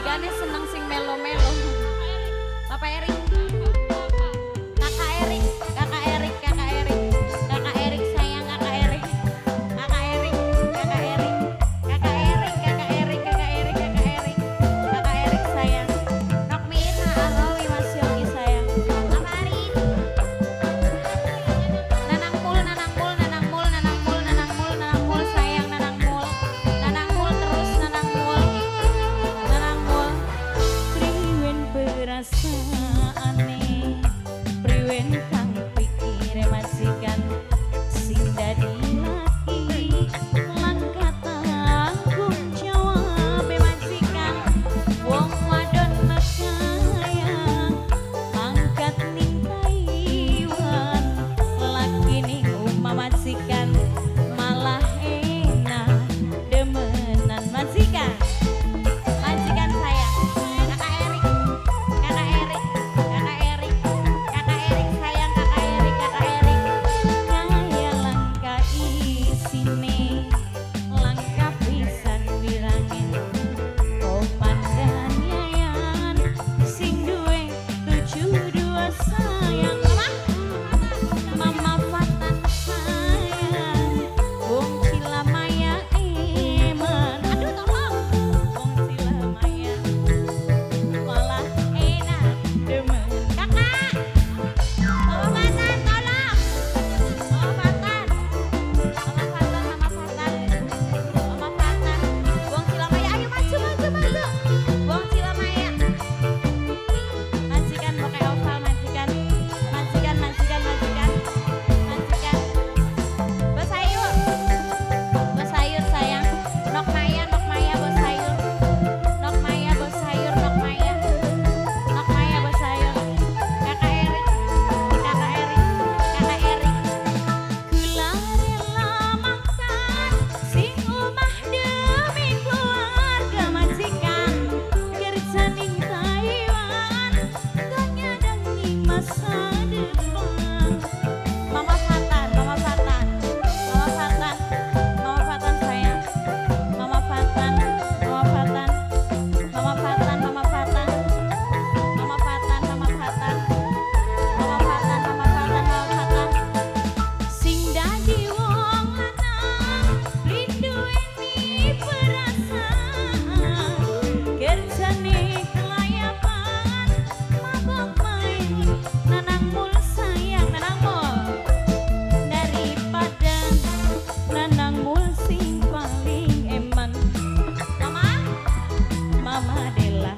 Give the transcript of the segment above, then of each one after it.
Majikane seneng sing melo-melo. Papa Erik. Kakak Erik, Kakak Erik, Kakak Erik. Kakak Erik sayang, Kakak Erik. Kakak Erik, Kakak Erik. Kakak Erik, Kakak Erik, Kakak Erik, Kakak Erik. Kakak Erik sayang. Nok Mirna Arawi Mas Yogi sayang. Mama Arin. Nanang mul, nanang mul, nanang mul, nanang mul, nanang mul, nanang mul sayang, nanang mul. Nanang mul terus, nanang mul. Nanang mul. Priwen perasaane, priwen kang pikire majikan sing dadi laki langka tanggung jawab majikan. Wong wadon Mekaya mangkat ning Taiwan, laki ning omah majikan malah enak demenan majikan. Majikan sayang, Kakak Erik, Kakak Erik, Kakak Erik, Kakak Erik sayang, Kakak Erik, Kakak Erik. Kaya langka isine, langka pisan wirange. Komandan Yayan sing duwe 72 sayang. Mama, Mama Fatan sayang, wong Cilamaya eman. Aduh tolong, wong Cilamaya malah enak demen. Kakak, Mama Fatan tolong. Mama Fatan, Mama Fatan, Mama Fatan, Mama Fatan. Wong Cilamaya, ayo maju, maju, maju. Wong Cilamaya. Majikan pakai oval, majikan, majikan, majikan, majikan, majikan. Bos sayur, bos sayur sayang. Nok Maya, Nok Maya, bos sayur. Nok Maya, bos sayur, Nok Maya. Nok Maya, bos sayur. Kakak Erik, Kakak Erik, Kakak Erik. Kula rela makan sing omah demi keluarga majikan. Kerja ning Taiwan, kang nyadangi masa depan. Mama Fatan, Mama Fatan, Mama Fatan, Mama Fatan sayang. Mama Fatan, Mama Fatan, Mama Fatan, Mama Fatan, Mama Fatan, Mama Fatan, Mama Fatan, Mama Fatan, Mama Fatan. Sing dadi wong lanang rinduweni perasaan, kerjane kelayapan mabok main. Nanang mul sayang, nanang mul. Daripada nanang mul sing paling eman. Mama, Mama Dela,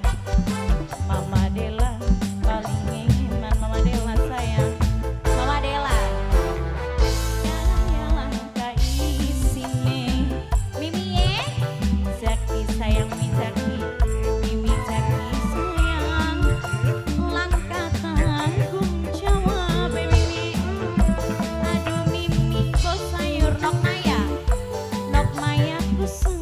Mama Dela paling eman. Mama Dela sayang, Mama Dela. Kaya langka isine. Mimi ye, Zaki sayang, Mimi Zaki, Mimi Zaki sayang. Langka tanggung jawab Mimi. Aduh Mimi bos sayur. Nok Maya, Nok Maya ku sayang.